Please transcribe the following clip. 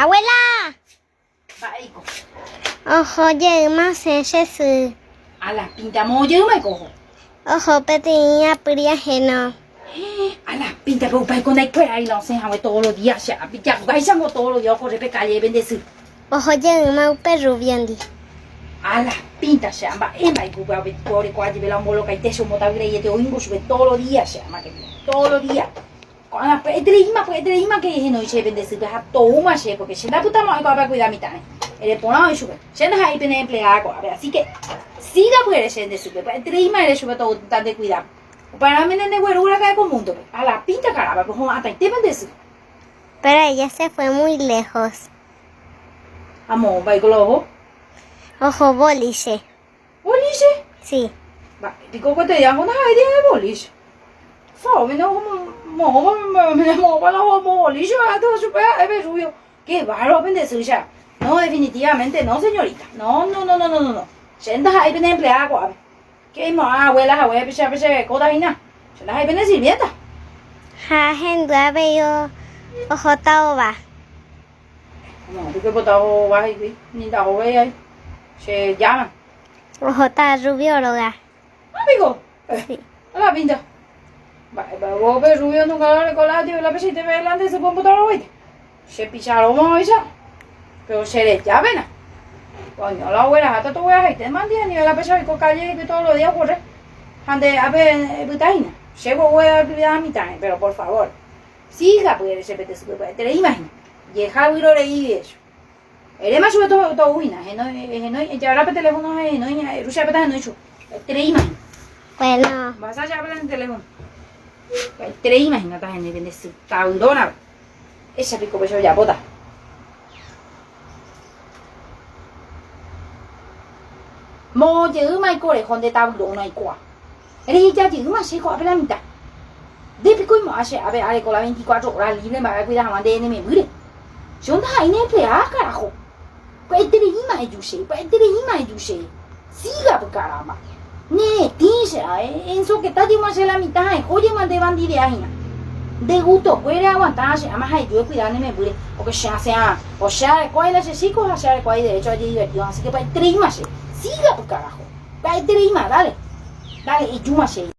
Abuela! Mba'éiko? Oho jeýma osẽ che sy. A la pinta moõ jeýma oiko oho. Oho peteĩ apyri ahéno. Héẽ, a la pinta pe upéiko ndaikuerái la osẽ hague todos los días che api jaguáichango todos los días okorre pe calle pe nde sy. Oho jeýma upe Rubiondi. A la pinta che amba'e mba'éiko upéva pe tipo oreko ajepe la ombolokaite che ombotavyreiete oĩngo chupe todos los días che ama querido, todos los días. Ko'ág̃a pya'etereíma, pya'etereíma ke ehenói chéve pende sýpe ha toúma chéve, pórke che ndapytamo'ãi ko'ápe akuida mitãre. Ere porã oĩ chupe, Che ndaha'éi pene empleáda ko'ápe, así ke síga pyere che nde sýpe, pya'etereíma ere chupe tou tandekuida. Upearã mene ndegueru raka'e ko múndope, a la pínta karávape oho'ãtaitépa nde sy. Pero ella se fue muy lejos. Ha moõpa oiko la oho? Oho boliche. Boliche? Sí. Mba'e piko ko te llamo ndaha'éi día de boliche. Fao, mene oho moõpa, mene moõpa la oho boliche ha todo chupe ha'e pe rubio. Qué bárbaro pende sýicha. No, definitivamente no, señorita. No, no, no, no, no, no, no. Che ndaha'éi pene empleada ko'ápe. Che aimo'ã abuela hague peche pe che kóta hína. Che ndaha'éi pene sirvienta. Ha ahendu avei ohóta ova. No, piko oipota ova hikuái, ni ndahovéi ai. Che llama. Ohóta Rubio róga. Ah, piko? Sí. A la pinta. Mba'épa vos pe Rubio nunca lo reko la la pecheite pe la nde sy computadora guaite. Che picharóma oicha. Pero che reja pena. Coño, la ogueraháta toguerahaite mandi ni la pecha oiko calle hikuái todos los días ocorre. Ha nde ápe epyta hína. Che voy a mitãre, pero por favor. Siga pyere che pete sype pya'etereíma hína. Jeha vyro rei hecho. Eréma chupe tou hína, ehenói, ehenói, ejagarra pe teléfono ha ehenói, Rusia pe tahenói chupe. Pya'etereíma hína. Bueno. Vas allá hablar en teléfono. Pya'etereíma hína tahenói pende sy tavyrónape. Echa piko péicha ojapóta. Moõ jeýma ikoreho nde tavyróna oikuaa. Reheja jeýma che ko'ápe la mitã. Nde piko oimo'ã che ápe areko la veinticuatro hora libre mba'e akuida hag̃ua nde ne membýre. Che ndaha'éi ne empleada karaho. Pya'etereíma eju che, pya'etereíma eju che. Siga py caramba. Ne retĩ che a'e, ensoketa jeýma che la mitã ha eho jeýma nde bandidea hína. Nde gustokuére reaguantá che áma ha eju ekuida ne membýre, porque che asẽa, o che areko ai la che chico ha che areko ai derecho ajedivertíva, así que pya'etereíma che. Siga py carajo. Pya'etereíma, dale. Dale, ejúma che.